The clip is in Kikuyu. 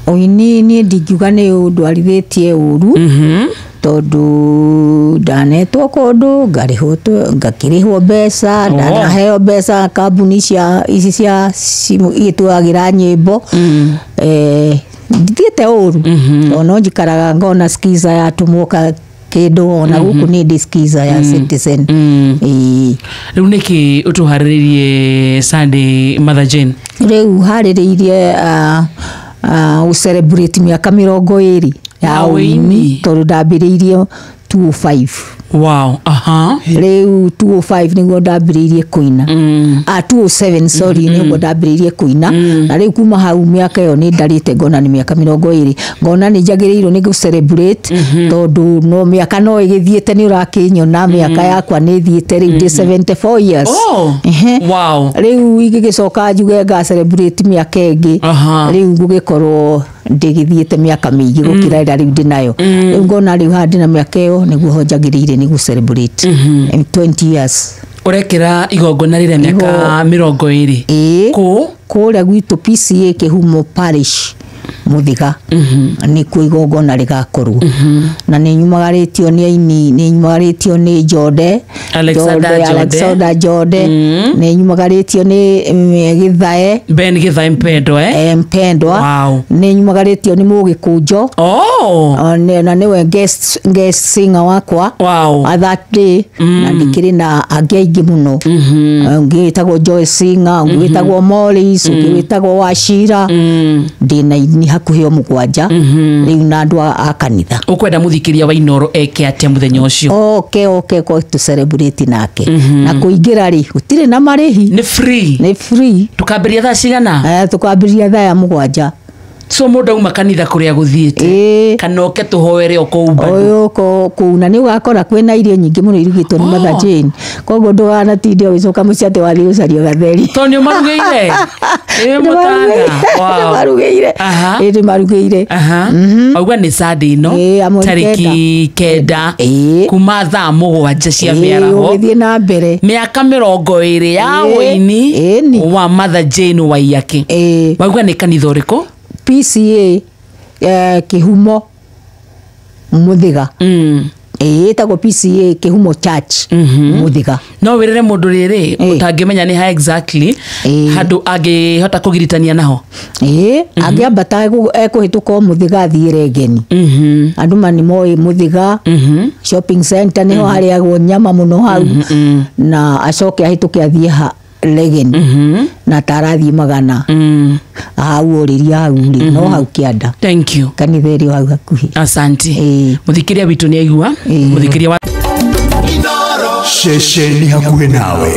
Ũini niĩ ndingiuga nĩ ũndwarithĩtie ũru, tondũ ndanetwo kũndũ ngarĩhwo ngakĩrĩhwo mbeca, ndanaheo mbeca kambuni cia ici cia cimu igĩtũagĩra nyĩmbo. Ndithiĩte ũru, tondũ no njikaraga ngona skiza yatũmwo kĩndũ, ona gũkũ nĩ ndĩ skiza ya Citizen. Ĩĩ. Rĩu nĩkĩ ũtũharĩrĩirie Sunday, Mother Jane? Rĩu harĩrĩirie gũ celebrate mĩaka 20 ya Ya ũini, ũini. tondũ ndambĩrĩirie 205. Wow, aha. Rĩu 205 nĩguo ndambĩrĩirie kũina. Ah, 207, sorry, nĩguo ndambĩrĩirie kũina, na rĩu kuma hau mĩaka ĩyo nĩ ndarĩte ngona nĩ mĩaka 20, ngona nĩ njagĩrĩirwo nĩ gũ celebrate, tondũ no mĩaka no ĩgĩthiĩte, nĩ ũrakĩnyona mĩaka yakwa nĩ ĩthiĩte, rĩu ndĩ 74 years. Oh. Ehe. Rĩu ingĩgĩcoka njuge nga celebrate mĩaka ĩngĩ, rĩu ngũgĩkorwo ndĩgĩthiĩte mĩaka mĩingĩ gũkĩra ĩrĩa rĩu ndĩnayo. Rĩu ngona rĩu haha ndĩna mĩaka ĩyo nĩguo ho njagĩrĩire nĩ gũ celebrate 20 years. Ũrekĩra igongona rĩrĩa mĩaka 20? Ĩĩ. Kũ? Kũrĩa gwitũ PCA Kĩhumo Parish, Mũthiga, nĩkuo igongona rĩgakorwo, na nĩ nyumagarĩtio nĩ aini, nĩ nyumagarĩtio nĩ Jode. Alexander Jode, Jode. Alexander Jode, nĩ nyumagarĩtio nĩ Gĩthae. Ben Gĩthae Mpendwa, eh? Mpendwa. Nĩ nyumagarĩtio nĩ Mũgĩkũnjo. Na nĩwe guest singer wakwa that day, na ndĩkĩrĩ na angĩ aingĩ mũno. Ũngĩ wĩtagwo Joy Singer, ũngĩ wĩtagwo Morris, ũngĩ wĩtagwo Wachira. Ndĩna aini hakuhĩ o mũgwanja rĩu na andũ a kanitha. Ũkwenda mũthikĩria wa Inoro eke atĩa mũthenya ũcio? Oke ko tũ celebrate nake, na kũingĩra rĩ gũtirĩ na marĩhi. Nĩ free? Nĩ free. Tũkambĩrĩria thaa cigana? Tũkambĩrĩria thaa ya 7. So mũndũ auma kanitha kũrĩa gũthiĩte, kana oke tũhoere o kũu bado? Ũyũ kũu, na nĩ ũgakora kwĩna irio nyingĩ mũno irugĩtwo nĩ Mother Jane, koguo ndũganatinde ũgĩcoka mũciĩ atĩ wathiĩ gũcaria gatheri. Tondũ nĩ ũmarugĩire ĩ mũtana. Nĩmarugĩire. Ĩ, nĩmarugĩire. Aha. Auga nĩ Sunday ĩno, Ĩĩ, ya mweri tarĩki 9, Ĩĩ. kuma thaa 7 cia mĩaraho, ũgĩthiĩ na mbere. Mĩaka 20 ya ũini Ĩni. wa Mother Jane Waiyaki. Ĩĩ. Wauga nĩ kanitha ũrĩkũ? PCA Kĩhumo Mũthiga. Ĩĩ, ĩtagwo PCA Kĩhumo Church, Mũthiga. No wĩrĩre mũndũ rĩrĩ ũtangĩmenya nĩ ha exactly, handũ angĩhota kũgiritania naho? Ĩĩ, angĩambata ekũhĩtũka o Mũthiga athiĩ Regeni. Andũ ma nĩ moĩ Mũthiga shopping center, nĩho harĩagwo nyama mũno hau, na acoke ahĩtũke athiĩ ha Regeni, na tarathiĩ 100 hau ũrĩria hau rĩ, no hau kĩanda. Thank you. Kanitha ĩrĩ o hau hakuhĩ. Asanti. Ĩĩ. Mũthikĩria witũ nĩ aigua. Ĩĩ. Mũthikĩria wa Ceceni hakuhĩ nawe.